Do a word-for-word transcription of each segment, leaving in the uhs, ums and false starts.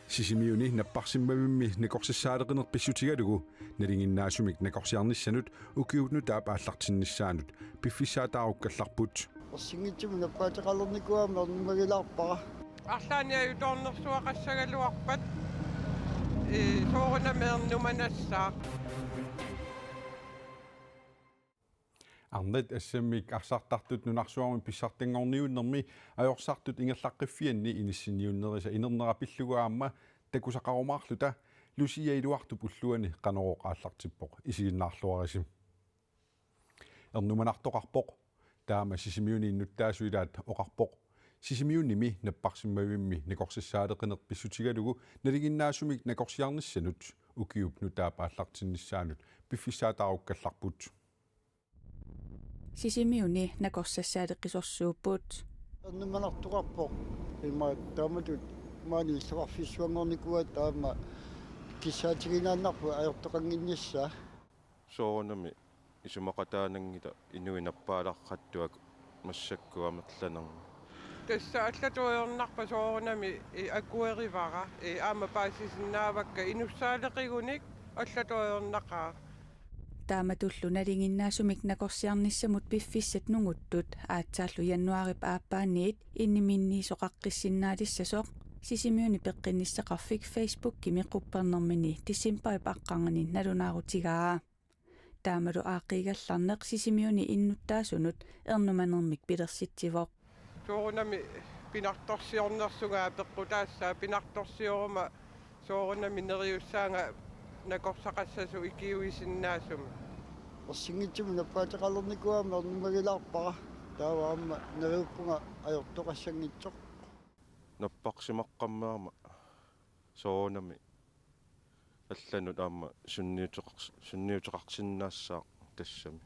Sisimiuni napparsimmavimmi nakorsassaaleqineq pissutigalugu nalinginnaasumik nakorsiarnissanut ukiup nutaap aallartinnissaanut piffissaataarukkallarput. Ersinngitsumik nappaateqalernikuugama ernumagilaarpara. Arlaannik ajutoornersuaqassagaluarpat, ee, soorunami ernumanassaaq. Arnat assammik arsartartut nunarsuarmi pissartanngorniunnermi ajorsartut ingerlaqqiffianni inissinniunnerisa inernera pillugu aamma takusaqarumaarluta Lucia Iluartup ulluani Qanorooq aallartippoq, isiginnaarluarisi. Ernumanartoqarpoq. Taama Sisimiuni innuttaasut ilaat oqarpoq. Sisimiunimi napparsimmavimmi nakorsassaaleqineq pissutigalugu nalinginnaasumik nakorsiarnissanut ukiup nutaap aallartinnissaanut piffissaataarukkallarput. Sisimiuni nakorsassaaleqisorsuupput. Ernumanartoqarpoq. Ima taamatut maani illoqarfissuanngornikuugatta aamma kissaatiginaannarpoq ajortoqannginnissaa. Soorunami isumaqataananngilaq inuit nappaalaqqattuat massakkut amerlanermi. Tassa allatut ajornarpara, soorunami, ee, akuerivara, ee, aamma paasisinnaavakka inussaaleqigunik allatut ajornaqaaq. Taamatullu nalinginnaasumik nakorsiarnissamut piffissat nunguttut aatsaallu januaarip aappaaniit inniminniisoqaqqissinnaalissasoq Sisimiuni peqqinnissaqarfik Facebookimi quppernermini decembarip aqqarnganni nalunaarutigaa. Taamalu aaqqiigallarneq Sisimiuni innuttaasunut ernumanermik pilersitsivoq. Soorunami pinartorsiornersunga peqqutaassaaq, pinartorsioruma soorunami neriussaanga nakorsaqassasoq ikiuisinnaasumik. Ersinngitsumik nappaateqalernikuugama ernumagilaarpara. Taava aamma neriuppunga ajortoqassanngitsoq. Napparsimaqqammerama soorunami allanut aamma sunniuteqars-, sunniuteqarsinnaassaaq tassami.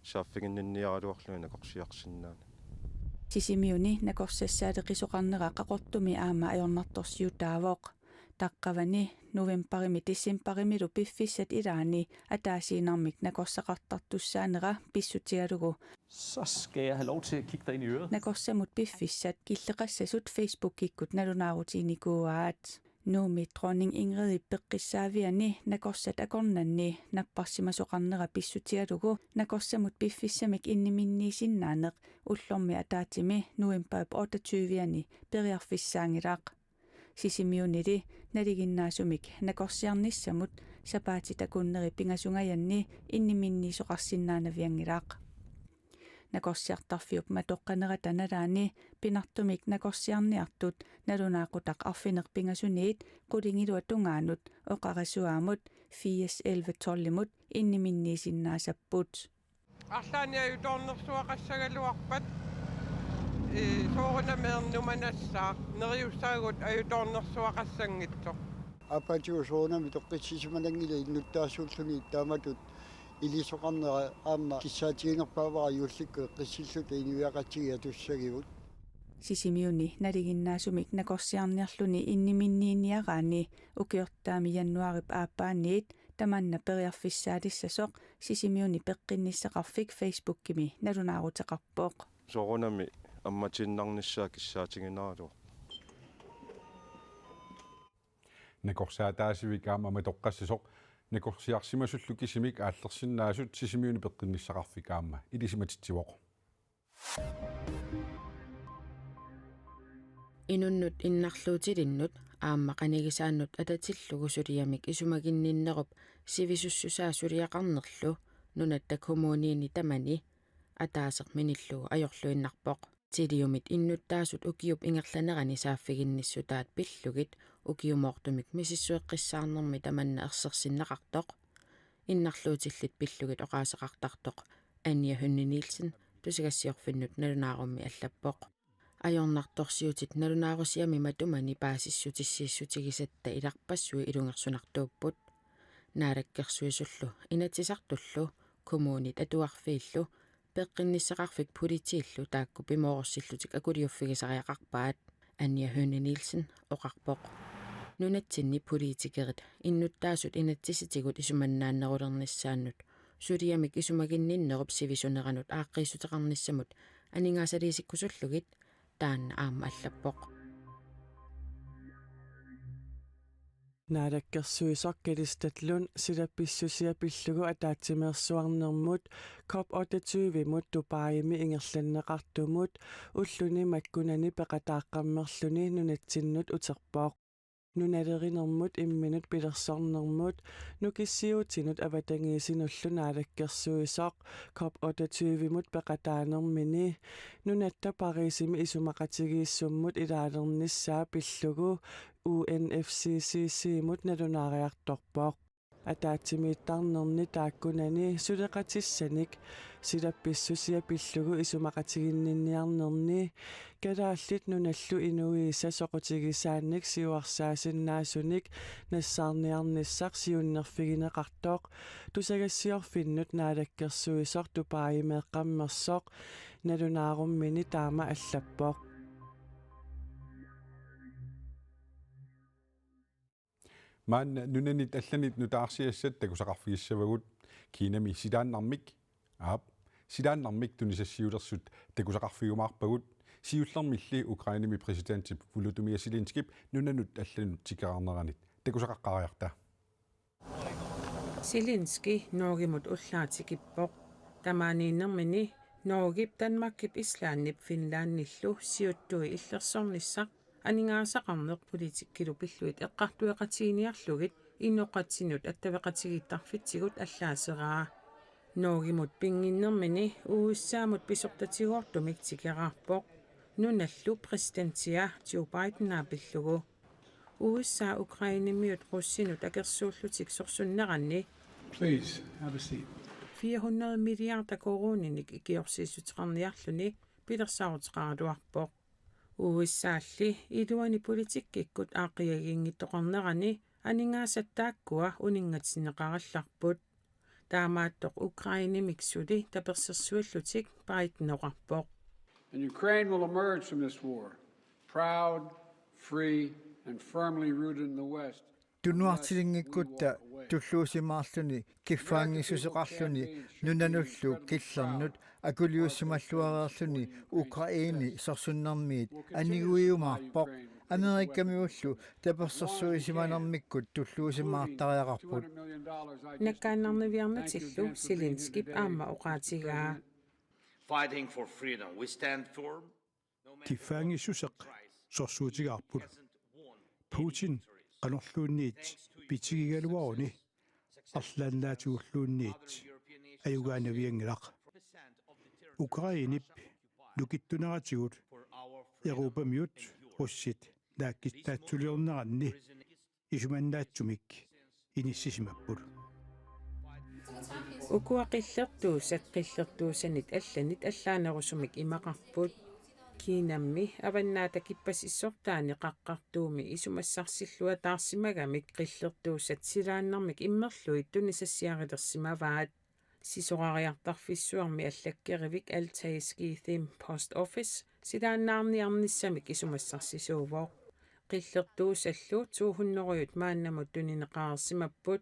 Saaffiginninniaraluarluni nakorsiarsinnaaneq. Sisimiuni nakorsassaaleqisoqarnera Qaqortumi aamma ajornartorsiutaavoq. Taqqavani novembarimi decembarimilu piffissat ilaanni ataasiinnarmik nakorsaqartartussaanera pissutigalugu. Så skal jeg have lov til at kigge dig ind i øret. Nakorsamut piffissat killeqassasut Facebookikkut nalunaarutiginikuuaat. Nuummi Dronning Ingridip peqqissaaviani nakorsat akornanni napparsimasoqarnera pissutigalugu nakorsamut piffissamik inniminniisinnaaneq ullormi ataatsimi novembarip otteogtyve-ani periarfissaanngilaq. Sisimiunili nalinginnaasumik nakorsiarnissamut sapaatip akunneri pingasungajanni inniminniisoqarsinnaanavianngilaq. Nakorsiartarfiup matoqqanerata nalaani pinartumik nakorsiarniartut nalunaaqutaq arfineq pingasuniit qulingiluat tungaanut oqarasuaamut firs elleve tolv-imut inniminniisinnaasapput. Arlaannik ajutoornersuaqassagaluarpat, ee, soorunami ernumanassaaq, neriussaagut ajutoornersuaqassanngitsoq. Aappaatsigut soorunami toqqissisimananngilaq innuttaasuulluni taamatut ilisoqarnera aamma kissaatiginerpaavara juullikkut eqqissilluta inuiaqatigiit atussagivut. Sisimiuni nalinginnaasumik nakorsiarniarluni inniminniiniaraanni ukiortaami januaarip aappaaniit tamanna periarfissaalissasoq Sisimiuni peqqinnissaqarfik Facebookimi nalunaaruteqarpoq. Soorunami ammatiinnarnissaa kissaatigineraluarpoq. Nakorsaataasivik aamma matoqqassasoq nakorsiarsimasullu kisimik aallersinnaasut Sisimiuni peqqinnissaqarfik aamma ilisimatitsivoq. Inunnut innarluutilinnut aamma qanigisaannut atatillugu suliamik isumaginninnerup sivisussusaa suliaqarnerlu Nunatta Kommuniini tamani ataaseq minillugu ajorluinnarpoq. Tiliumit innuttaasut ukiup ingerlanerani saaffiginnissutaat pillugit ukiumoortumik misissueqqissaarnermi tamanna ersersinneqartoq innarluutillit pillugit oqaaseqartartoq Anja Hønne Nielsen Tusagassiorfinnut nalunaarummi allappoq. Ajornartorsiutit nalunaarusiami matumani paasissutissiissutigisatta ilarpassui ilungersunartuupput. Naalakkersuisullu Inatsisartullu kommunit atuarfiillu peqqinnissaqarfik politiillu taakku pimoorussillutik akuliuffigisariaqarpaat, Anja Hønne Nielsen oqarpoq. Nunatsinni politikerit innuttaasut inatsisitigut isumannaannerulernissaannut suliamik isumaginninnerup sivisuneranut aaqqiissuteqarnissamut aningaasaliisikkusullugit taanna aamma allappoq. Naalakkersuisoq Kalistatlund silap pissusia pillugu ataatsimeersuarnermut COP otteogtyve-mut Dubaimi ingerlanneqartumut ulluni makkunani peqataaqqammerluni nunatsinnut uterpoq. Nunalerinermut imminut pilersornermut nukissiuutinut avatangiisinullu naalakkersuisoq COP otteogtyve-mut peqataanermini nunatta Parisimi isumaqatigiissummut ilaalernissaa pillugu U N F C C C-mut nalunaariartorpoq. Ataatsimiittarnerni taakkunani suleqatissanik silap pissusia pillugu isumaqatiginninniarnerni Kalaallit Nunallu Inuisa soqutigisaannik siuarsaasinnaasunik nassaarniarnissaq siunnerfigineqartoq tusagassiorfinnut naalakkersuisoq Dubaimeeqqammersoq nalunaarummini taama allappoq. Maanna nunanit allanit nutaarsiassat takusaqarfigissavagut. Kinami silaannarmik, aap, silaannarmik tunisassiulersut takusaqarfigiumaarpagut. Siullermilli Ukrainemi præsidentip Volodymyr Zelenskip nunanut allanut tikeraarneranit takusaqaqqaariarta. Zelenski Norgemut ullaaq tikippoq. Tamaaniinnermini Norgep, Danmarkip, Islandip Finlandillu siuttui illersornissaq aningaasaqarneq politikkilu pillugit eqqartueqatigiinniarlugit inoqatsinnut attaveqatigiittarfitsigut allaaseraa. Norgemut pinnginnermini U S A-mut pisortatigoortumik tikeraarpoq nunallu præsidentia Joe Bidenaa pillugu. U S A Ukrainemiut russinut akersuullutik sorsunneranni Please, have a seat. fire hundrede milliarder koruuninik ikiorsiissuteqarniarluni pilersaaruteqaraluarpoq. U S A-lli iluani politikkikkut aaqqiagiinngittoqarnerani aningaasat taakkua uninngatinneqarallarput. Taamaattoq Ukrainemik suli tapersersuillutik Biden oqarpoq. And Ukraine will emerge from this war proud, free, and firmly rooted in the West. Tunuartilinngikkutta tulluusimaarluni kiffaanngissuseqarluni nunanullu killernut akuliussimalluareerluni Ukraine sorsunnermiit aniguiumaarpoq. Amerikamiullu tapersersuisimanermikkut tulluusimaartariaqarput. Nakkaannarnaviarnatillu Zelenskip aamma oqaatigaa. Fighting for freedom. We stand firm. Kiffaanngissuseq sorsuutigaarput. Putin qanorluunniit pitigigaluaruni arlaannaatigulluunniit ajugaanavianngilaq. Ukrainep nukittuneratigut Europamiut russit naakkittaatsuliorneranni isumannaatsumik inissisimapput. Ukua qillertuusat qillertuusanit allanit allaanerusumik imaqarput. Kiinammi Avannaata Kippasissortaani Qaqqartuumi isumassarsilluataarsimagamik qillertuusat silaannarmik immerlugit tunisassiarilersimavaat. Sisorariartarfissuarmi allakkerivik Altair Skithim Post Office silaannaarniarnissamik isumassarsisuuvoq. Qillertuusallu to hundrede maannamut tunineqareersimapput.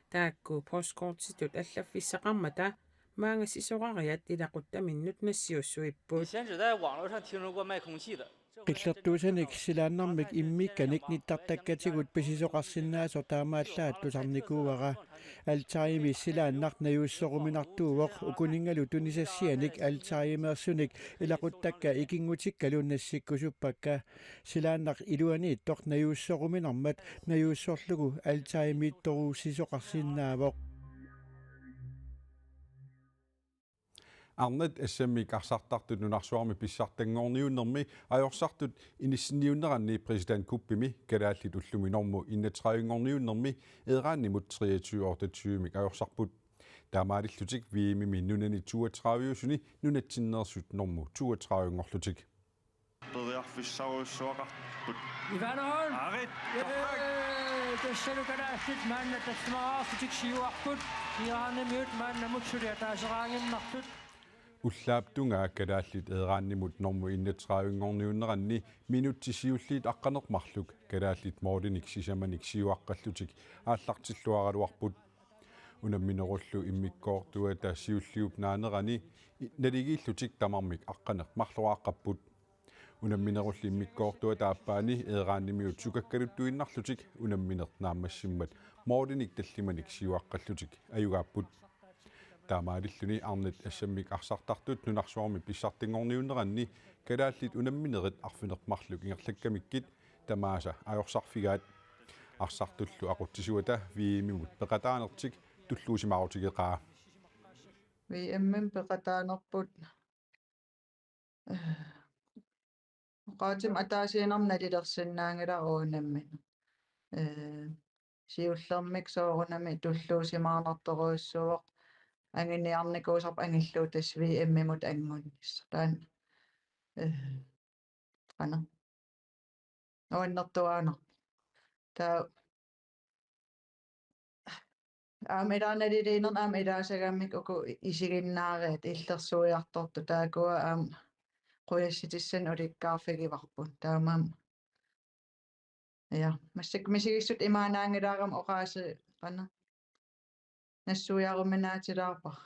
Taakku postkortitut allaffissaqarmata maanga sisorariat ilaquttaminnut nassiussuipput. 以前只在网络上听说过卖空气的，这回还真正看到了。 Qillertuusanik silaannarmik immiikkanik nittartakkatigut pisisoqarsinnaasoq taamaallaat tusarnikuuara. Altairimi silaannaq najuussoruminartuuvoq, ukuninngalu tunisassianik Altairimeersunik ilaquttakka ikinngutikkalu nassikkusuppakka. Silaannaq iluaniittoq najuussoruminarmat najuussorlugu Altairimiittoruussisoqarsinnaavoq. Arnat assammik arsartartut nunarsuarmi pissartanngorniunnermi ajorsartut inissinniunneranni præsidentkuppimi kalaallit ullumi normu enogtredive-nngorniunnermi Iranimut treogtyve otteogtyve-mik ajorsarput. Taamaalillutik V M-imi nunani toogtredive-usuni nunatsinneersut normu toogtredive-nngorlutik. Periarfissarujussuaqarput. Ivana Holm! Arit! Ee, tassalu kalaallit maanna tallimaraarlutik siuarput, Iranimiut maannamut suli ataaseraannginnartut. Ullaap tungaa kalaallit Iranimut normu enogtredive-nngorniunneranni minutsit siulliit aqqaneq-marluk kalaallit målinik sisamanik siuaqqallutik aallartilluaraluarput. Unamminerullu immikkoortuata siulliup naanerani i-, naligiillutik tamarmik aqqaneq-marloraaqqapput. Unamminerulli immikkoortuata aappaani eeraannimiut sukakkaluttuinnarlutik unammineq naammassimmat moorlinik tallimanik siuaqqallutik ajugaapput. Taamaalilluni arnat assammik arsartartut nunarsuarmi pissartanngorniunneranni kalaallit unamminerit arfineq-marluk ingerlakkamikkit tamaasa ajorsarfigaat. Arsartullu aqutsisuata V M-imut peqataanertik tulluusimaarutigeqaa. V M-imut peqataanerput, eh, oqaatsimik ataasiinnarmik nalilersinnaanngilara unammineq. Eh, siullermik soorunami tulluusimaarnartorujussuuvoq anguniarnikuusarput angillugu tassa V M-imut angunnissaq. Taanna, eh, qanoq, nuannertuaannarpoq. Taava aamma ilaanni naliliinermi aamma ilaasagamik uku isiginnaariat illersuiartortut taakkua aamma qujassitissanik ulikkaarfigivarput. Taamaammat, ja, massakkut misigissutsit imaannaanngilaarami oqaasii qanoq nassuiaruminaatilaarpara.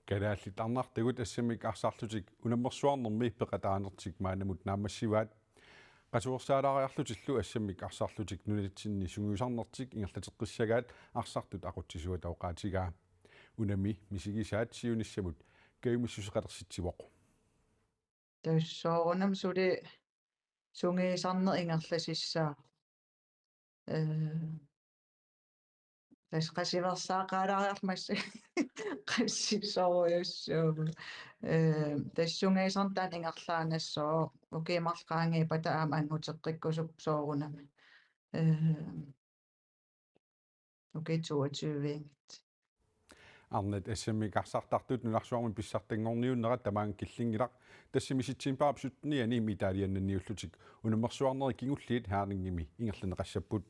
Kalaallit arnartagut assammik arsarlutik unammersuarnermi peqataanertik maannamut naammassivaat. Qasuersaalaariarlutillu assammik arsarlutik nunatsinni sungiusarnertik ingerlateqqissagaat arsartut aqutsisuata oqaatigaa. Unami misigisaat siunissamut kajumissuseqalersitsivoq. Tassa soorunami suli sungiusarneq ingerlassaaq. Eh, tassa qasuersaaqaalaariarlusi qassisorujussuuvoq. Eh, tassa sungiusarneq taanna ingerlaannassooq, ukiut marluk qaangiuppata aamma anguteqqikkusupput soorunami. Eh, ukiut toogtyve-nngit. Arnat assammik arsartartut nunarsuarmi pissartanngorniunnerat tamaanga killinngilaq. Tassami septembarip syttenianni medaljannanniullutik unammersuarnerit kingulliit Herningimi ingerlanneqassapput.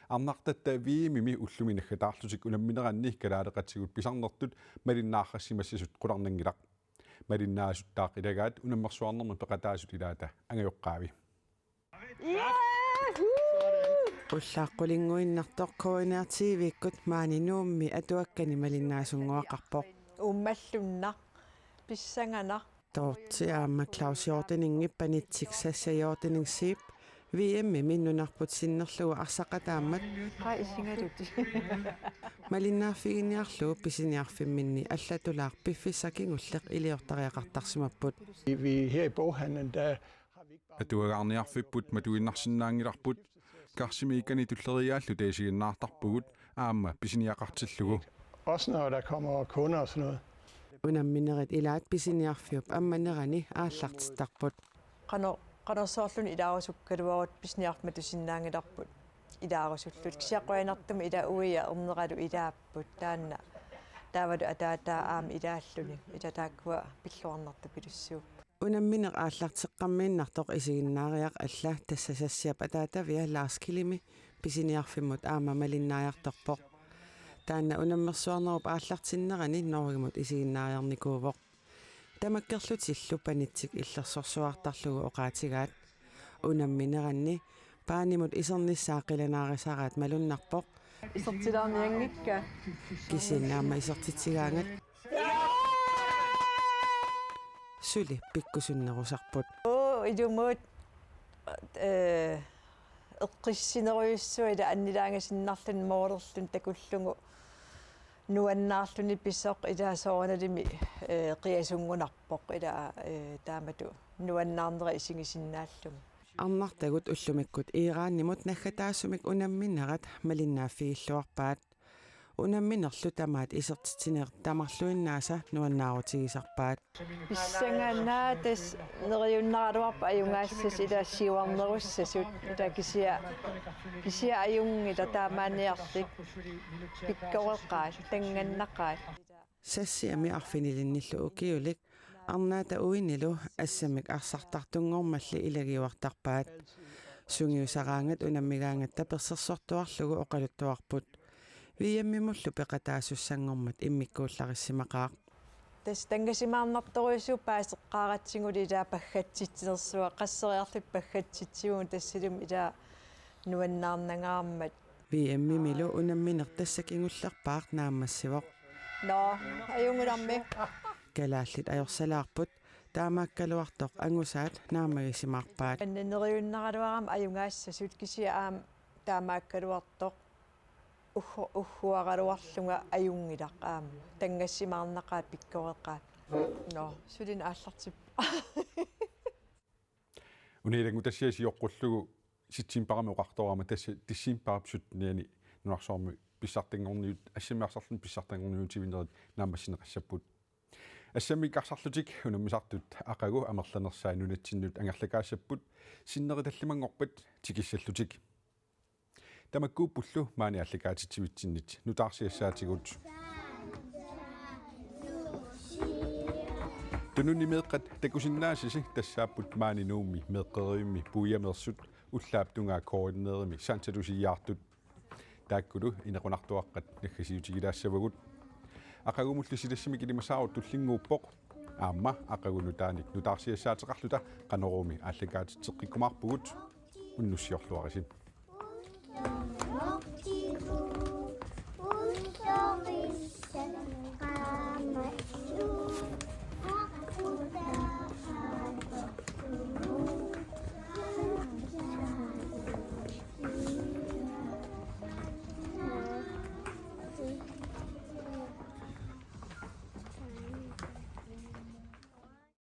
Arnartatta V M-imi ullumi naggataarlutik unammineranni kalaaleqatigut pisarnertut malinnaarrassimassasut qularnanngilaq. Malinnaasuttaaq ilagaat unammersuarnermi peqataasut ilaata angajoqqaavi. Ullaaq qulinnguinnartoq K N R T V-kkut maani Nuummi atuakkani malinnaasunngoraqarpoq. Uummallunnaq, pissanganaq. Dorthe aamma Claus Jordaningip panitsik Sasha Jordaning Zeeb V M-imi nunarput sinnerlugu arsaqataammat. Qaa isigalutit. Malinnaaffiginiarlugu pisiniarfimminni allatulaaq piffissaq kingulleq iliortariaqartarsimapput. Vi, vi her i boghandlen, der har vi ikke bare... Atuagaarniarfipput matuinnarsinnaanngilarput, karsimiikkani tulleriiaalluta isiginnaartarpugut aamma pisiniaqartillugu. Også når der kommer kunder og sådan noget. Unamminerit ilaat pisiniarfiup ammanerani aallartittarput. Qano-, qanorsoorluni ilaarusukkaluarutta pisiniarfimmi matusinnaanngilarput ilaarusulluta. Kisianni qujanartumik ila uia erneralu ilaapput taanna. Taavalu ataataa aamma ilaalluni. Ila taakkua pilluarnartupilussuupput. Unammineq aallarteqqammiinnartoq isiginnaariaq alla tassa Sashiap ataatavia Lars Killimi pisiniarfimmut aamma malinnaajartorpoq. Taanna unammersuarnerup aallartinnerani Norgemut isiginnaariarnikuuvoq. Tamakkerlutillu panitsik illersorsuartarlugu oqaatigaat. Unammineranni paanimut isernissaa qilanaarisaraat malunnarpoq. Isertilaarnianngikka. Kisianni aamma isertitsigaangat. Suli pikkusunnerusarput. Oo, ilumut, eh, eqqissinerujussuaq ila annilaangasinnarluni moolerluni takullugu nuannaarluni pisoq ila soorunalimi, eh, qiasunngunarpoq ila, eh, taamatut nuannaarnera isigisinnaallugu. Arnartagut ullumikkut Iranimut naggataasumik unamminerat malinnaaffigiilluarpaat. Unamminerlu tamaat isertitsineq tamarluinnaasa nuannaarutigisarpaat. Pissanganaq tassa neriunnaraluarpoq ajugaassasoq ila siuarnerussasut ila kisia-, kisianni ajunngilaq taamaanniarlik pikkoreqaat, tanngannaqaat. Sashiami arfinilinnillu ukiulik arnaata uinilu assammik arsartartunngormalli ilagiuartarpaat. Sungiusaraangat unammigaangatta persersortuarlugu oqaluttuarput. V M-imullu peqataasussanngormat immikkuullarissimaqaaq. Tassa tanngasimaarnartorujussuuvoq paaseqqaaratsigulu ila paggatsitsinersuaq, qasseriarluta paggatsitsivugut tassalumi ila nuannaarnangaarmat. V M-imilu unammineq tassa kingullerpaaq naammassivoq. Nå, ajunngulermi. Kalaallit ajorsalaarput, Taamaakkaluartoq angusaat naammagisimaarpaat. Anna neriunnaraluarama ajugaassasut kisianni aamma taamaakkaluartoq uggu-, ugguaraluarlunga ajunngilaq aamma. Tanngassimaarnaqaaq pikkoreqaaq. Nå, sulineq aallartippoq. Una ilanngutassiaq sioqqullugu septembarimi oqartoorama tassa decembarip syttenianni nunarsuarmi pissartanngorniut-, assammik arsarluni pissartanngorniutivinerit naammassineqassapput. Assammik arsarlutik unammisartut aqagu amerlanersai nunatsinnut angerlakaassapput sinneri tallimanngorpat tikissallutik. Tamakkuuppullu maani aallakaatitsivitsinnit nutaarsiassaatigut. Tununni meeqqat takusinnaasasi tassaapput maani Nuummi meeqqerivimmi puiameersut ullaap tungaa koordineret sansalusiiaartut. Taakkulu inequnartuaqqat naggasiutigilaassavagut. Aqagumullu silassamik ilimasaarut tullinnguuppoq. Aamma aqagu nutaanik nutaarsiassaateqarluta Qanoruumi aallakaatitseqqikkumaarpugut. Unnussiorluarisi.